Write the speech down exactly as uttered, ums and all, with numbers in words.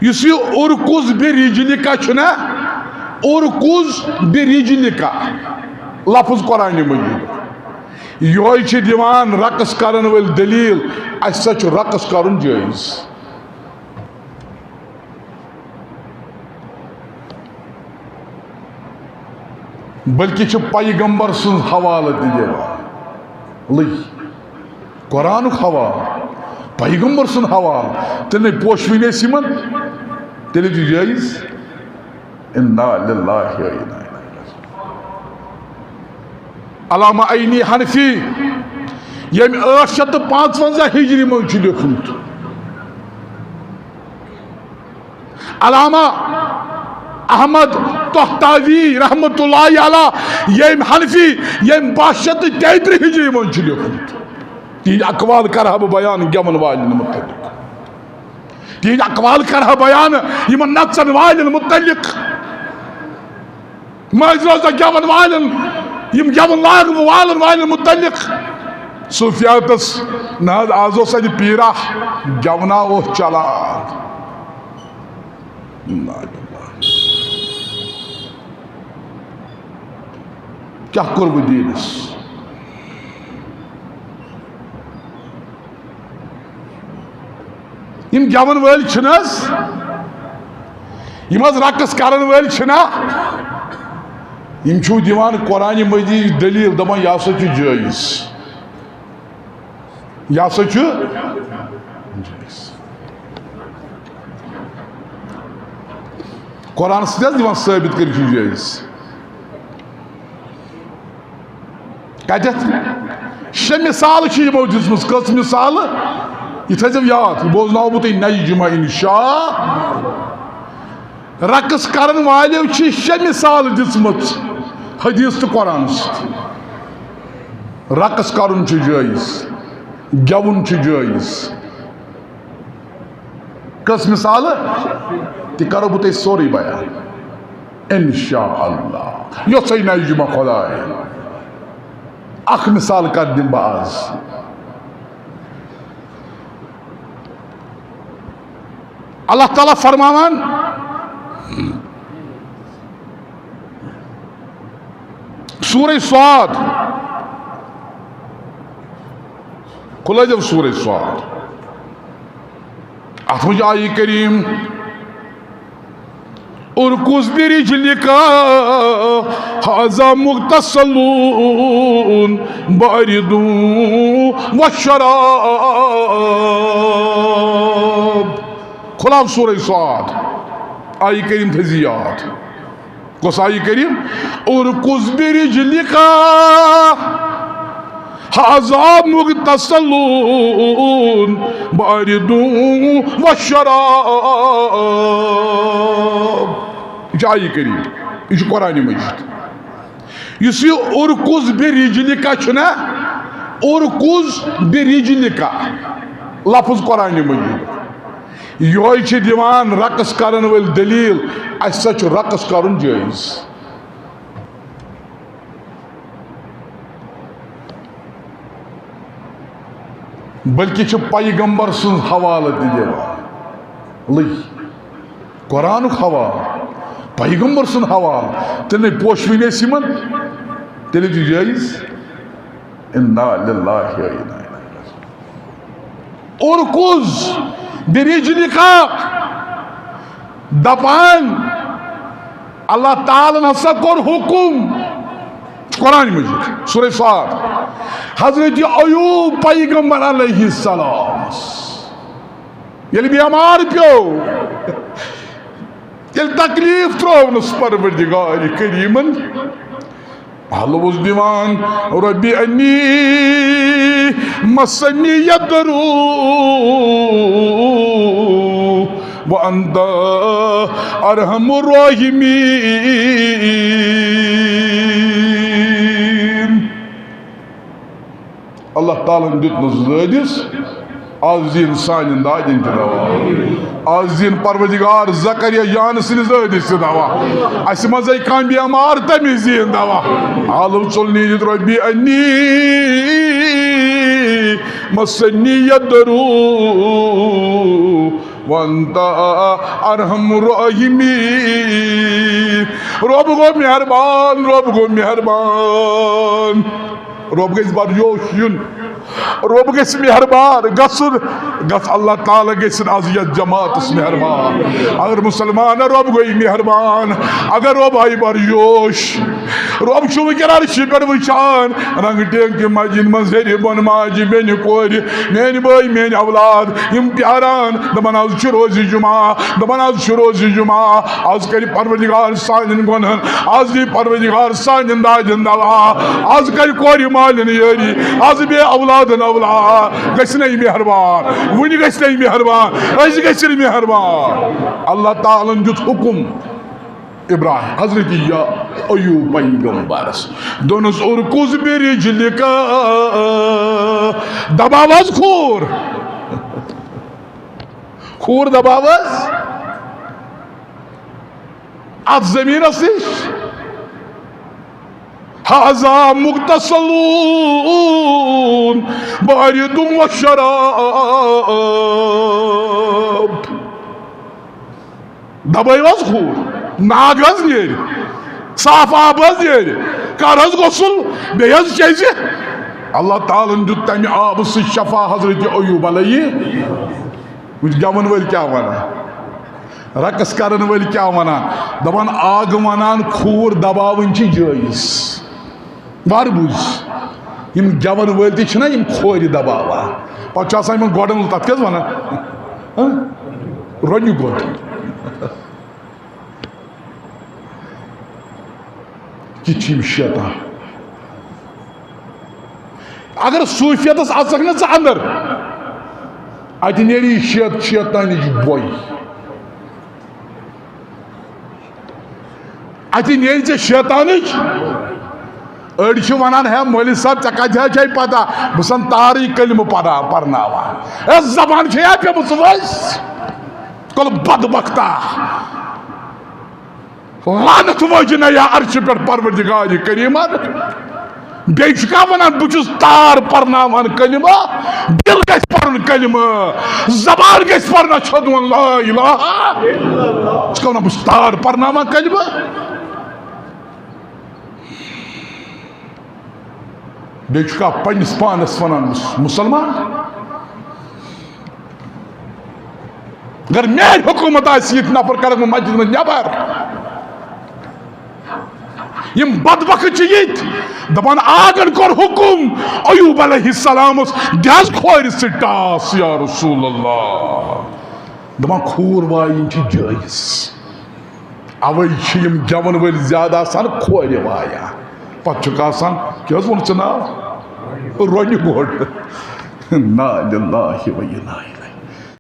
یُس یہِ ارکز برجلک چھُنہ، ارکز برجلک لفظ قرآن مجید، یہوے چھِ دِوان رقص کرن وٲلۍ دلیل، اسہِ سا چھُ رقص کرُن جٲیز۔ بلکہ چھُ پیغمبر سُنٛد حوالہٕ تہِ دِوان۔ لٔگۍ۔ قرآنُک حوالہٕ، پیغمبر سُنٛد حوالہٕ، تیٚلہِ نے پوشوٕنۍ ٲسۍ یِمن، تیٚلہِ چھُ جٲیز۔ انا للہ و انا الیہ راجعون۔ علامہ عینی حنفی، ییٚمۍ ٲٹھ شیٚتھ تہٕ پانٛژوَنزاہ ہجری منٛز چھُ لیوٗکھمُت۔ علامہ احمد تحتاوی رحمت اللہ علیہ، ییٚمۍ حنفی، ییٚمۍ باہ شیٚتھ تہٕ تیٚیہِ ترٕٛہ ہجری منٛز چھُ لیوٗکھمُت۔ تِہنٛدۍ اقوال کرٕ ہا بہٕ بیان گٮ۪ون والٮ۪ن متعلق۔ تِہنٛدۍ اقوال کرٕ ہا بیان یِمن نژن والٮ۪ن متعلق۔ مٲنٛزِ رٲژ دۄہ گٮ۪ون والٮ۪ن، یِم گٮ۪وُن لاگہٕ والن والٮ۪ن متعلق۔ صوفیاتس نہ حظ، از اوس اتہِ پیٖرا، گٮ۪ونا اوس چلان۔ کیٛاہ کوٚر وۄنۍ دیٖنس؟ یِم گٮ۪وَن وٲلۍ چھِنہٕ حظ، یِم حظ رقص کرن وٲلۍ چھِنہ، یِم چھِو دِوان قرآنِ مجیدٕچ دٔلیٖل، دَپان، یہِ ہسا چھُ جٲیِز، یہِ ہسا چھُ جٲیِز۔ قرآن سۭتۍ حظ دِوان ثٲبِت کٔرِتھ، یہِ چھُ جٲیِز۔ کتٮ۪تھ؟ شےٚ مثالہٕ چھِ یِمو دِژمٕژ۔ کٔژ مثالہٕ؟ یہِ تھٲیزیو یاد، یہِ بوزناوو بہٕ تۄہہِ نَیہِ جمعہ انشاء۔ رقص کرن والیو چھِ شےٚ مثالہٕ دِژمٕژ حدیث تہٕ قرآن سۭتۍ۔ رقص کرُن چھُ جٲیِز، گٮ۪وُن چھُ جٲیِز۔ کٔژ مثالہٕ؟ تہِ کرو بہٕ تۄہہِ سورُے بیان۔ انشاءاللہ۔ یۄسے نَیہِ جمعہ خداے۔ اکھ مثال کر دِمہٕ بہٕ آز۔ اللہ تعالیٰ فرماوان، سورہ صاد، کھلٲیزیو سورہ صاد۔ اتھ منٛز چھِ آیہِ کریم، ارکض برجلک ھذا مغتسل بارد وشراب۔ کھلاو سورہ صاد، آیہِ کریم تھٲیزِ یاد۔ کۄس آیہِ کریم؟ ارکض برجلک ھذا مغتسل بارد وشراب۔ یہِ چھِ آیہِ کریم، یہِ چھُ قرآنِ مجید۔ یُس یہِ ارکض برجلک چھُنہ، ارکض برجلک لفظ قرآنِ مجید، یہوے چھِ دِوان رقص کرن وٲلۍ دٔلیٖل، اسہِ سا چھُ رقص کرُن جٲیِز۔ بلکہِ چھُ پیغمبر سُنٛد حوالہٕ تہِ دِوان۔ لٔگۍ۔ قرآنُک حوالہٕ، پیغمبر سُنٛد حوالہٕ، تیٚلہِ نے پوشوٕنۍ ٲسۍ یِمن، تیٚلہِ چھُ جٲیِز۔ انا للہ و انا الیہ راجعون۔ ارکض برجلک، دپان اللہ تعالیٰ ہن ہسا کوٚر حکم، قرآن مجید، سورہ صاد، حضرت ایوب پیغمبر علیہ السلام ییٚلہِ بیمار پیوٚو، ییٚلہِ تکلیف ترٛوونَس پروردگار کریمن، حالہٕ اوس دِوان، رب انی مسنی الضر وانت ارحم الراحمین۔ اللہ تعالیٰ ہن دیُت نہٕ زٲدِس، آز دِیِن سانٮ۪ن دادٮ۪ن تہِ دوا۔ آز دِیِن پروردگار زکریا جان سٕنٛدِس زٲدِس تہِ دوا۔ اَسہِ منٛزَے کانٛہہ بیمار، تٔمِس دِیِن دوا۔ حالہٕ ژوٚل نیٖرِتھ، ربی انی مسنی الضر وانت ارحم الراحمین۔ رۄب گوٚو مہربان، رۄب گوٚو مہربان۔ رۄب گژھِ بر جوش یُن، رۄب گژھِ مہربان گژھُن، گژھ اللہ تعالیٰ گژھِ آز یتھ جماعتس مہربان۔ اگر مسلمان رۄب گوٚو مہربان، اگر رۄب آیہِ بر جوش، رۄب چھُ وٕنکیٚن عرشہِ پٮ۪ٹھ وٕچھان، رنٛگہٕ ٹینٛگہٕ کہِ مسجد منٛز ہیٚرِ بۄن ماجہِ بیٚنہِ کورِ، میٛانہِ بٲے، میٛانہِ اولاد، یِم پیاران، دپان، "از چھُ روزِ جمعہ"، دپان، "از چھُ روزِ جمعہ"، از کرِ پروردگار سانٮ۪ن گۄنہن، از دی پروردگار سانٮ۪ن دادٮ۪ن دوا، از کرِ کورِ مالٮ۪ن یٲری، از بیٚیہِ اولادن اولاد۔ گژھِ نہ یہِ مہربان؟ وُنہِ گژھِ نہ یہِ مہربان؟ أسۍ گژھِ نہٕ مہربان؟ اللہ تعالیٰ ہن دیُت حکم۔ ابراہیم، حضرت یا ایوب پیغمبرس دوٚپنس، "ارکز برجلک"، دباو حظ کھوٗر، کھوٗر دباو حظ اتھ زمینس نِش۔ ہذا مغتسل بارد و شراب۔ دبٲیِو حظ کھوٗر، ناگ حظ نیرِ، صاف آب حظ نیرِ، کر حظ غسل، بیٚیہِ حظ چیٚزِ۔ اللہ تعالیٰ ہن دیُت تمہِ آبہٕ سۭتۍ شفا حضرت ایوب علیہ۔ وٕچھ گٮ۪وَن وٲلۍ کیٛاہ وَنان، رقص کَرَن وٲلۍ کیٛاہ وَنان، دَپان آگہٕ وَنان کھوٗر دَباوٕنۍ چھِ جٲیِز۔ وَر بوٗز، یِم گٮ۪وَن وٲلۍ تہِ چھِنہ یِم کھورِ دَباوان، پَتہٕ چھُ آسان یِمَن گۄڈَن، تَتھ کیٛاہ حظ وَنان؟ ہہ؟ رۄنہِ گۄڈٕ۔ کِتھ چھِ یِم شیطان؟ اگر صوٗفیتس اژکھ نہ ژٕ اندر، اتہِ نیرِ یہِ شیط-، شیطانٕچ بۄے۔ اتہِ نیرِ ژےٚ شیطانٕچ۔ أڑۍ چھِ ونان، "ہے مولوی صٲب، ژےٚ کتہِ حظ چھے پتہ؟ بہٕ چھُسن تارٕے کلمہٕ پرا-، پرناوان۔" ہے زبان چھے یا پیمٕژ وۄنۍ؟ کۄلہٕ بدبختا۔ لعنت وٲجِنۍ یا عرشہِ پٮ۪ٹھ پروردگار کریمن۔ بیٚیہِ چھُکھا ونان، بہٕ چھُس تار پرناوان کلمہٕ، دل گژھِ پرُن کلمہٕ، زبان گژھِ پرُن اشہد ان لا الہ۔ ژٕ چھُکھا ونان، بہٕ چھُس تار پرناوان کلمہٕ؟ بیٚیہِ چھُکھا پننِس پانس ونان، بہٕ چھُس مسلمان؟ اگر میٲنۍ حکومت آسہِ، یِتھۍ نفر کڑکھ بہٕ مسجد منٛز نٮ۪بر۔ یِم بدبخت چھِ یِتھۍ، دپان آگن کوٚر حکم ایوب علیہ السلامس، دِ حظ کھورِ سۭتۍ ٹاس یا رسول اللہ۔ دپان کھوٗر وایِنۍ چھِ جٲیز۔ اوے چھِ یِم گٮ۪ون وٲلۍ زیادٕ آسان کھورِ وایان۔ پتہٕ چھُکھ آسان، کیٛاہ حظ ووٚن ژےٚ ناو؟ رۄنہِ گۄڈٕ۔ نا للہ و انا الیہ۔